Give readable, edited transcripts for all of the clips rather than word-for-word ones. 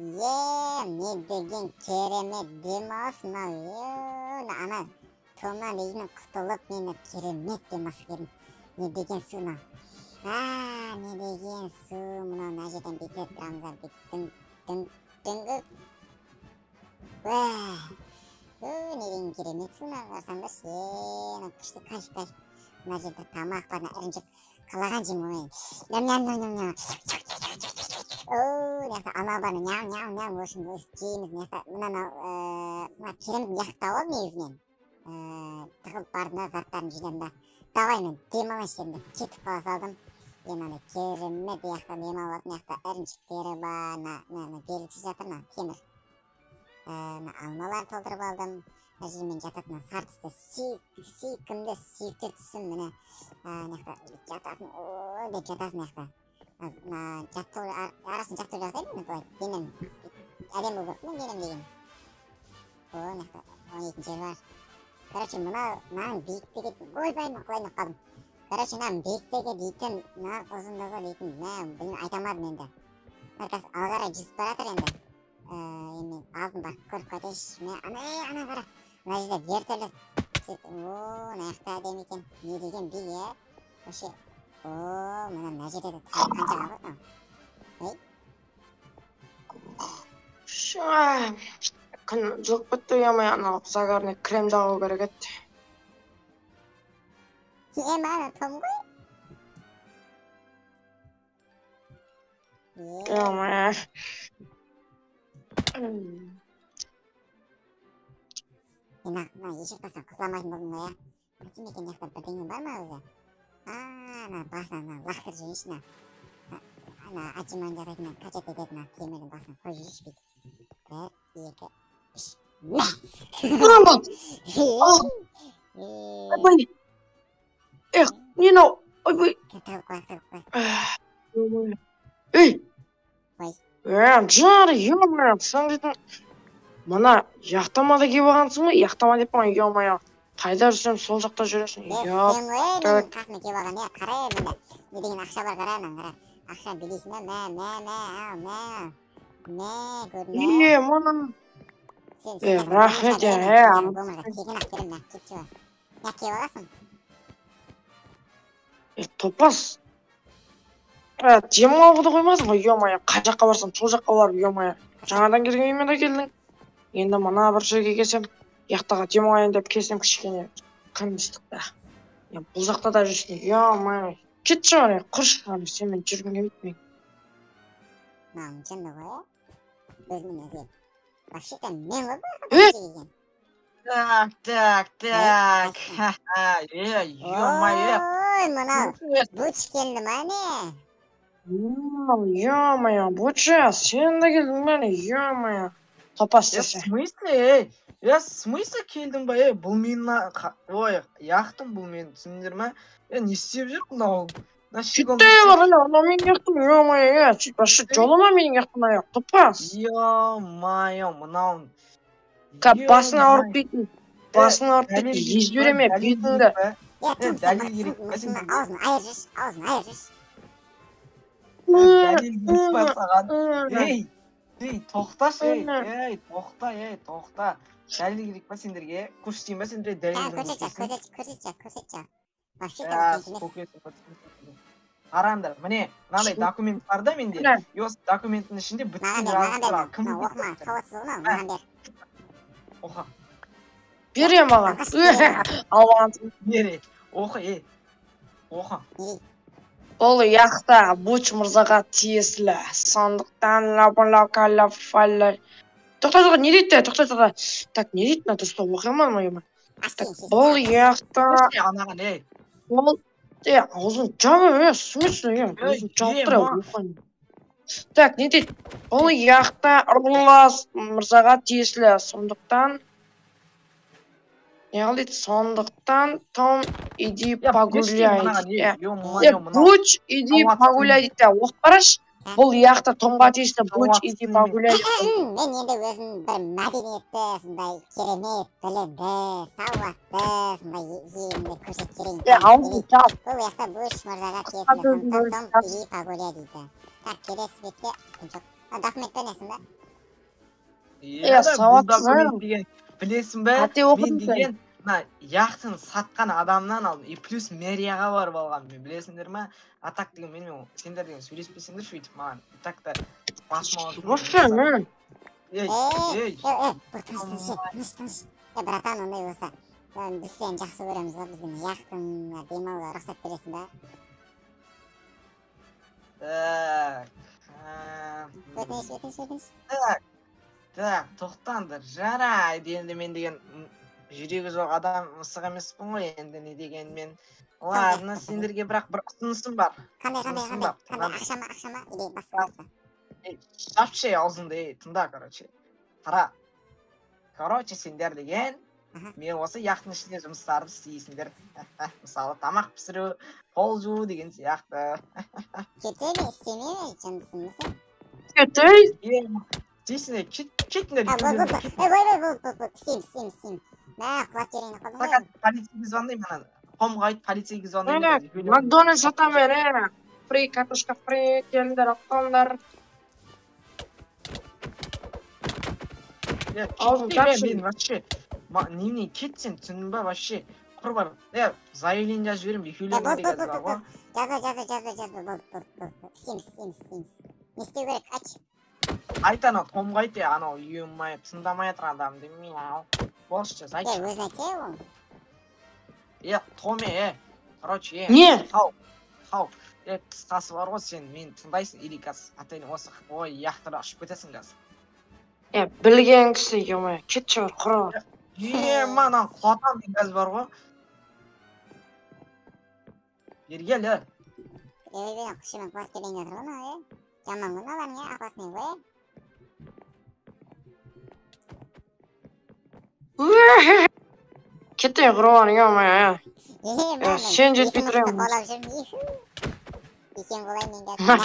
Е, не деген керемет демалыс мынау. Е, ана Томнан деген құтылып, мен керемет демалыс келдім. Не деген су мынау. А, не деген су мынау. Мына жерден бүйтіп тұрамыз да, бүйтіп дүң дүң. Уә, не деген керемет су мынау, қарасаңдаршы. Е, мынау күшті, кайф, кайф. Мына жерде тамақ бар, мына ірімшік қалаған жеймін ғой мен. Ням ням ням ням ням. О, мына жақта алма бар, ням ням ням, в общем, жейміз. Мына жақта мына мына керемет яхта тауып алдым негізінен. Тығылып бардым да, заттарын жинадым да. Давай, мен демалайыншы дедім де, кетіп қала салдым. Енді ана керемет яхта демалып, мына жақта ірімшіктері бар, мына белгісіз жатыр, мына темір. Мына алмалар толтырып алдым. Мына жерде мен жататын мына сары түсті сүйкімді, сүйікті түсім міне. Мына жақта жататын, о деп жатасың мына жақта. Мына жаттығу арасын жаттығу жасаймын мен былай, денем әдемі болып кетті менің денем деген. О, мына жақта ойнайтын жер бар. Короче, мынаның биіктігі, ойбай, мен құлайын деп қалдым. Короче, мынаның биіктігі дейтін, мына ұзындығы дейтін, мә, білмеймін, айта алмадым енді. Мына қазір алға қарай жүзіп бара жатыр енді. Енді мен алдын барып көріп қайтайыншы. Мә, ана, ей, ана қара. Мына жерде вертолет. О, мына жақта әдемі екен. Не деген биік, е? Вообще, о, мына жерде де тағы қанша қабат мынау? Ей. Күн жылып кетті, ұямай, анау загарный крем жағу керек еді. Е, мана Том ғой. Ұямай. Мына ешек басынан құтыла алмайтын болдым ғой, иә. Қайтсем екен, мына жақта бірдеңе бар ма өзі? А, ана басынан мына лақтырып жіберейінші, мына. Ана отжимание жасайтын, мына качать ететін мына темірдің басынан қойып жіберейінші бүйтіп. 1, 2, 3. Мә! Ойбай. Эх, не мынау? Ойбай. Тығылып қояйық, тығылып қояйық. Ей! Ой. Е, жары, ё-моё, сен дейтін мына яхтама да киіп алғансың ғой, яхтама деп қойған, ё-моё. Қайда жүрсем, сол жақта жүресің. Е, сен ғой, менің қасыма келіп алған, е, қара, менде не деген ақша бар, қара, мынаны қара. Ақша билейсің ба? Мә, мә, мә, ау, мә. Мә, көрдің бе? Е, мына. Е, рахмет, е, Болмаса тегін ақ беремін, мә, кетші бар. Не киіп аласың? Е, топас. Е, демалуға да қоймадың ғой, ё-моё. Қай жаққа барсам, сол жаққа барып, ё-моё. Жаңадан келген үйіме де келдің. Енді мына бір жерге келсем, яхтаға демалайын деп келсем, кішкене күн ыстық та. Е, бұл жақта да жүрсің, ё-моё. Кетші бар, құрыш бар, сенімен жүргім келмейді менің. Мынаның жынды ғой, е? Өзімен өзі. Вообще-то мен ғой бұл Е! деген. Так, так, так. Ха-ха, е, ё-моё. Ой, мынау Буч келді ма, не? Ё-моё, Буча, сен де келдің бе, не? Ё-моё. Топас Е, в десе. смысле, ей? Е, в смысле келдің ба, ей? Бұл менің ой, яхтам бұл менің, түсіндіңдер ма? Е, не істеп жүр мынау? Мына щегол не Сүттей істеп бар, мынау менің яхтам, ё-моё, е, сөйтіп вообще жолама менің яхтама, е, топас. Ё-моё, мынау. Ка басын ауырып Ё-моё. дейтін, басын ауырып Дәлел дейтін, керек езіп па? жібереме, Дәлел бетіңді. керек па? Е, Е, Том, сен дәлел керек па сендерге? аузын айыр жүрші, аузын айыр жүрші. Дәлел керек па саған? Ей, ей, тоқташы, ей, ей, тоқта, ей, тоқта. Дәлел керек па сендерге? Көрсетейін ба сендерге дәлелдің Көрсетші, көкесін? көрсетші, көрсетші, көрсетші. Вообще-то Ә, сенікі емес. көкесін көрсетейін. Қараңдар, міне, мынандай документ бар да менде. Міне. И осы документтің ішінде Маған бүткіл бер, жазып маған бер. тұрған. Кім Мынау біледі? оқыма, сауатсыз ғой мынау, маған бер. Оқы. Бере маған. Алғаш бер. Алған. Бер, ей. Оқы, ей. Оқы. Не дейді? Бұл яхта Буч мырзаға тиесілі. Сондықтан ла. Тоқта, тоқта, не дейді? Тоқта, тоқта. Так, не дейді? Мына дұрыстап оқи алмадым, ё-моё. Аш Так, кейін шешсін. бұл яхта Көрсетші анаған, ей. ол е, аузын жап, е, в смысле, е, аузын жауып тұр, ма. оқимын. Так, не дейді? Бұл яхта Ырлас мырзаға тиесілі. Сондықтан не қыл дейді? Сондықтан Том, иди Я, берші погуляй мынаған, дейді. ей. Е, Ё-моё, мынау. Буч, иди Сауатсыз. погуляй дейді. Оқып қарашы. Бұл яхта Томға тиесілі. Буч, иди Сауатсыз. погуляй. Мен енді өзім бір мәдениетті, сондай керемет, білімді, сауатты, сондай елімді көрсетіп жіберейін. Е, аузын жап. Бұл яхта Буш мырзаға тиесілі, Қысқа сондықтан сөзін Том, жап. иди погуляй дейді. Так, келесі бетте жоқ. А, документ па, несін ба? Е, сауатсыз. Деген білесің бе? Қате Мен оқыдың сен. деген мына яхтаны сатқан адамнан алдым. И плюс мэрияға барып алғанмын мен, білесіңдер ма? А так деген менімен сендер деген сөйлеспесеңдерші өйтіп маған. И так та басым ауырып Вообще, мен. Ей, Ей, ей. Ей, ей, бұл тыныш, тыныш, тыныш, тыныш. Е, братан, ондай болса, біз сені жақсы көреміз ғой, біздің яхтаңа демалуға рұқсат бересің ба? Так. Өтініш, өтініш, өтініш. Так. Так, тоқтаңдар. Жарайды, енді мен деген жүрегі жоқ адам мысық емеспін ғой, енді не дегенмен. Ладно, сендерге бірақ бір ұсынысым бар. Қандай, қандай, Ұсынысым қандай, бар. қандай, ақша ма, ақша ма, или басқа нәрсе? Ей, жапшы аузыңды, ей, тыңда, короче. Қара. Короче, сендер деген мен осы яхтың ішінде жұмыстарды істейсіңдер. Мысалы, тамақ пісіру, пол жуу деген сияқты. Кете ме, істеме ме, жындысың ба сен? Кетей. Е, істейсіңдер, кетіңдер, А, бол, бол, екеулерің бол, кетіңдер. ой, ой, бол, бол, бол, істеймін, істеймін, істеймін. Мә, құлап жіберейін деп қалдым Так, ғой. полицияға звондаймын ана. Томға айт, полицияға звондаймын. Міне, Макдональдс сатамын мен, е. Фри, картошка фри, келіңдер, алып. Аузың жапшы. Мен вообще немене кетсем түсіндің ба вообще құр бар. Е, заявление жазып жіберемін Е, екеулеріңе бол, де бол, қазір бол, бар бол, ғой. Жазба, жазба, жазба, жазба, бол, бол, бол, бол. Істейміз, істейміз, істейміз. Не істеу керек, айтшы. Айт анау Томға айт, е, анау ё-моё, тыңдамай жатыр адамды. Мяу. Болшы, Е, айтшы. өзің айтшы, оны. Е, Томе, е. Короче, е. Не? Хау. Хау. Е, қысқасы бар ғой, сен мені тыңдайсың или қазір отель осы ой яхтада ұшып кетесің қазір. Е, білген кісі, ё-моё, кетші бар, құры. Е, мынаны құлатамын мен қазір бар ғой. Бері кел, е. Ей, ей, күшімен құлап келейін жатыр ғой мынау, е. Жаман ғой мыналарың, е, опасный ғой, е. Кете, құры, ё-моё, е. Е, мына мен Сен жетпей екі мысықты тұр қуалап жүрмін, иху. Екеуін қуалайын мен қазір. Мә,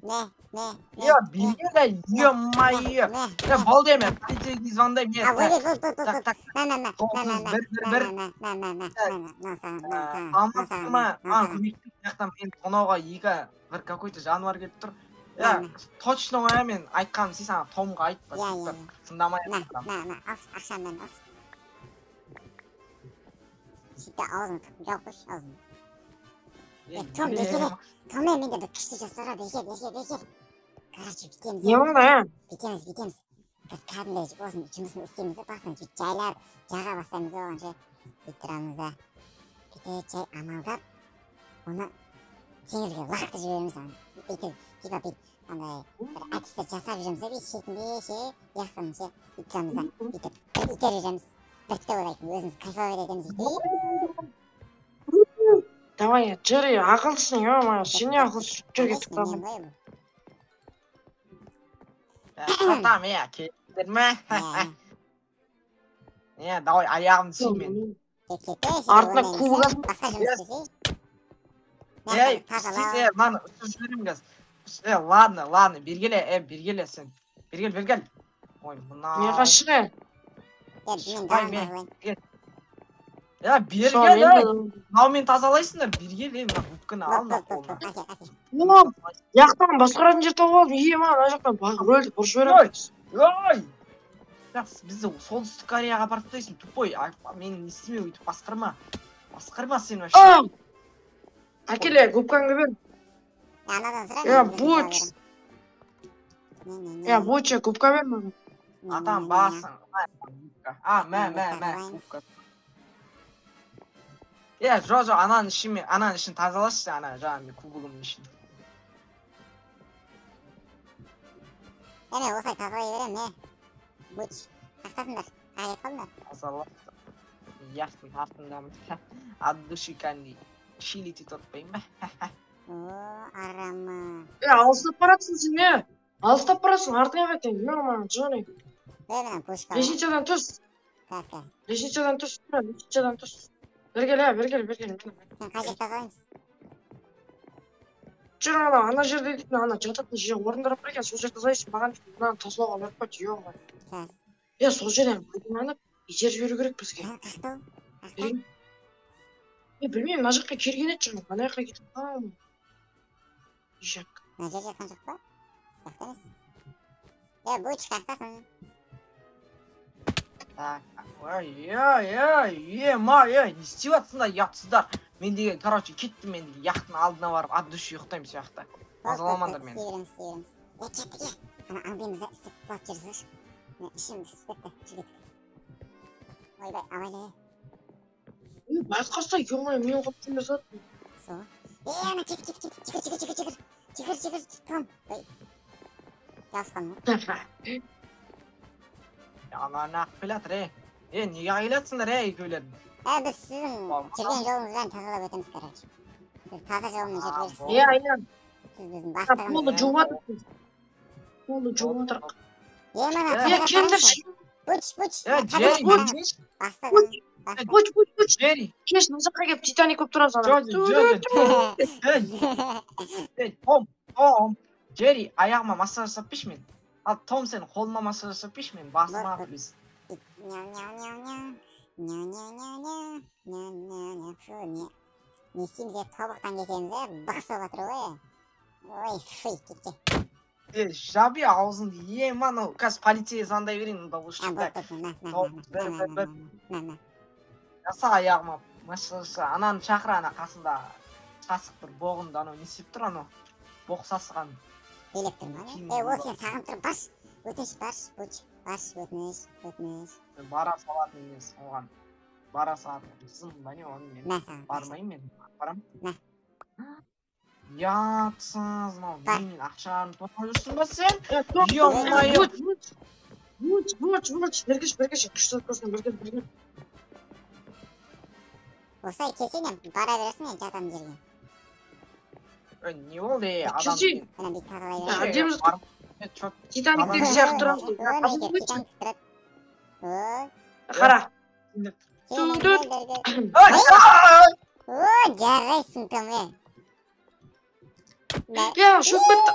мә, мә, мә, Е, бері кел, е, ё-моё. мә, Е, болды мен полицияға звондаймын. Е, А, ой, так, бол, бол, бол, так, бол. так. Мә, мә, мә, мә, Тоғыз, мә, мә, бір, бір, мә, бір. мә, мә, мә, мә, мә, мә, мынау саған, мынау саған, мынау Алматы саған, ма? мынау Маған саған. көмектес, мына жақтан мені тонауға екі бір какой-то жануар келіп тұр. Е, Мә, мә. точно ғой, мен айтқаным сен саған Томға айт, Иә, иә, иә. тыңдамай Мә, жатыр адам. мә, мә, ал, ақшаны бәрін ал. Сөйтті аузын жауып қойшы, аузын. Е, Е, Том, бері кел. Том, е, менде бір күшті жоспар бар, бері кел, бері кел, бері кел. Короче, бүйтеміз, Не е. болды, е? Бүйтеміз, бүйтеміз. Біз кәдімгідей осының жұмысын істейміз де, басынан сөйтіп жайлап жаға бастаймыз да оған ше. Бүйтіп тұрамыз да. Бүйтіп жай амалдап, оны теңізге лақтырып жібереміз аны. Бүйтіп, типа бүйтіп андай бір әдістер жасап жүреміз да, бүйтіп шетінде ше, яхтаның ше, бүйтіп тұрамыз да, бүйтіп бір итеріп жүреміз. Бітті ойлайтын, өзіміз кайфовать етеміз бүйтіп. Давай, Джерри, ақылсың, ё-моё, сен не ақылсыз жүр кетіп Мен қалдың. ғой бұл. Е, сатам, е, келдіңдер ме? Иә, Е, давай аяғымды сүй мен. Кет, кет, ей, сөйтіп Артына ондай кубок емес, басқа жұмыс істесей. Ей, Мына тазалау. істейсің, е, мынаны ұшырып жіберемін қазір. Е, ладно, ладно, бері кел, е, бері кел сен. Бері кел, бері кел. Ой, мынау. Не қашық, е? Е, мен Шықпай, даланы мен. тазалаймын. Е, бері Сол, кел, мен ей. де- Мынаумен тазалайсыңдар, бері кел, ей, мына губканы ал Бол, мына бол, бол, қолына. бол, әкел, әкел. О, яқтан басқаратын жер тауып алдым. Е, маған ана жақтан рөлді бұрып жіберемін. Ой! Жақсы, бізді Солтүстік Кореяға апарып тастайсың, тупой. Мені не істеме өйтіп басқарма. Басқарма сен вообще. А! Әкел, е, губкаңды бер. Е, анадан сұра, Е, мен өзім буч. жауап беремін. Не, не, не, Е, буч, губка бер маған. не, не, Атам не, не, басың. Губка. А, мә, мә, мә, губка. Е, жоқ, жоқ, ананың ішін мен, ананың ішін тазалашы, ана жаңа мен кубогымның ішін. Е, мен осылай тазалай беремін, е. Буч. Қаяқтасыңдар? Қаяққа кетіп қалдыңдар? Тазалап. Яхтың артындамын. От души кәдімгідей чилить етіп отпаймын ба? О, арама. Е, алыстап баратсың сен, е. Алыстап баратсың, артыңа қайтайын. Ё-моё, Джонни. Е, мына пушка. Лестницадан түс. Қазір, қазір. Лестницадан түс, лестницадан түс. Бері кел, е, бері кел, бері кел. Сен қай жерді тазалаймыз? Жүр ана, ана жерде дейтін, ана жататын жер орындар бар екен, сол жерде тазалайсың, маған дейтін, мынаны тазалауға беріп қойды, ё-моё. Қазір. Е, сол жерден пайдаланып, итеріп жіберу керек бізге. Қаяқта ол? Қаяқта? Берейін. Е, білмеймін, мына жаққа келген еді жаңа, ана жаққа кетіп қалған. Ишак. Мына жерде жатқан жоқ па? Жақта емес. Е, Буч, қаяқтасың? Так, ой, ой, ой, ема, ей, не істеп жатсыңдар, ұятсыздар. Мен деген, короче, кеттім, мен деген яхтың алдына барып, от души ұйықтаймын сол жақта. Мазаламаңдар мені. Істей береміз, істей береміз. Кеттік, е. Ана алдымызда ісік құлап жүрсінші. Мен ішім пісіп кетті, жүр кеттік. Ойбай, абайле. Байқаса, ё-моё, мен қалып келе жатырмын. Сол. Ана кет, кет, кет, жүгір, жүгір, жүгір, жүгір. Жүгір, жүгір, Том. Ой. Жалғыз қалдым. Ана неғып келе жатыр, е? Неге келе жатсыңдар, екеулерің? Біз сіздің жүрген жолыңыз бәрін тазалап өтеміз, короче. Сіз таза жолмен жүріп бересіз. Айнан. Сіз біздің бастығымыз. Қолды жуып жатырмыз. Қолды жуып жатырмық. Мына келіңдерші. Буч, буч. Джерри, Буч. Бастығым. Буч, буч, буч. Джерри. Кеш, мына жаққа келіп Титаник болып тұрамыз ана. Джерри, Том, Том. Джерри, аяғыма массаж жасап берші мен. Ал Том, сен қолыма массаж жасап берші мен, басыма плюс. Няу-няу-няу-няу. Няу-няу-няу-няу. Няу-няу-няу. Фу, не. Не істейміз, тобықтан кетеміз, бықсып жатыр ғой. Ой, фу, кетке. Жаби аузыңды, анау, қазір полицейге звондай берейін, онда лучше. На. Жаса аяғыма массаж жаса. Ананы шақыр, ана қасында сасық бір боғынды, анау не істеп тұр, анау боқ сасыған. Билеп тұр ма? Ол сені сағынып тұр, баршы, өтініш, баршы, буч, баршы, өтініш, өтініш. Бара салатын емес оған. Бара салатын. Қызым ба не оның мен? Бармаймын мен, барам. Ұятсыз, мынау менен ақшаны тонап жүрсің ба сен? Ё-моё! Буч, буч, буч, бергеш, бергеш, күшті көрсін, бергеш, бергеш. Осылай келсең, бара бересің, жататын жерге. Не болды, адам? Ана бүйтіп тазалай беремін. Титаниктегі сияқты тұрамыз. Титаник тұрады. Қара. О, жарайсың, Том, е. Я, шөп кетті.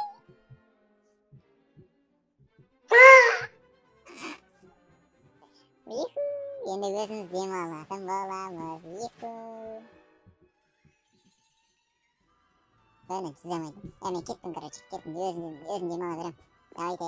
Енді өзіміз демалатын боламыз. Иху. Мен жүзе алмаймын. Мен кеттім, короче, кеттім. Өзім демала беремін. Давайте.